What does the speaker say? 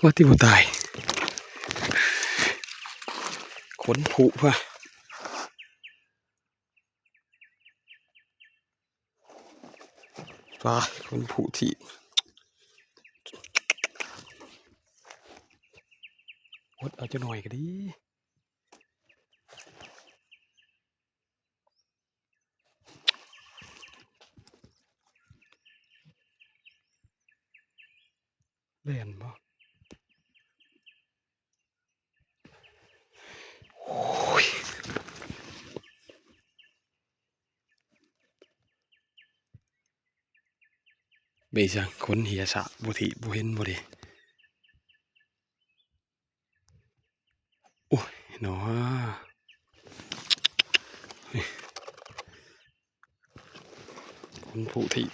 ວ່າຕິບໍ່ຕາຍ ຂົນຜຸພະ ປາ ຂົນຜຸທີ່ ອົດເອົາຈັກໜ້ອຍກໍດີ. ແລ່ນບໍ່? ໂອ້ຍ ເບະ ຈັ່ງຄົນເຫຍສາກບໍ່ຖີບບໍ່ເຫັນບໍ່ເດ. ໂອ້ຍ ເນາະ ຄົນຜູ້ທີ່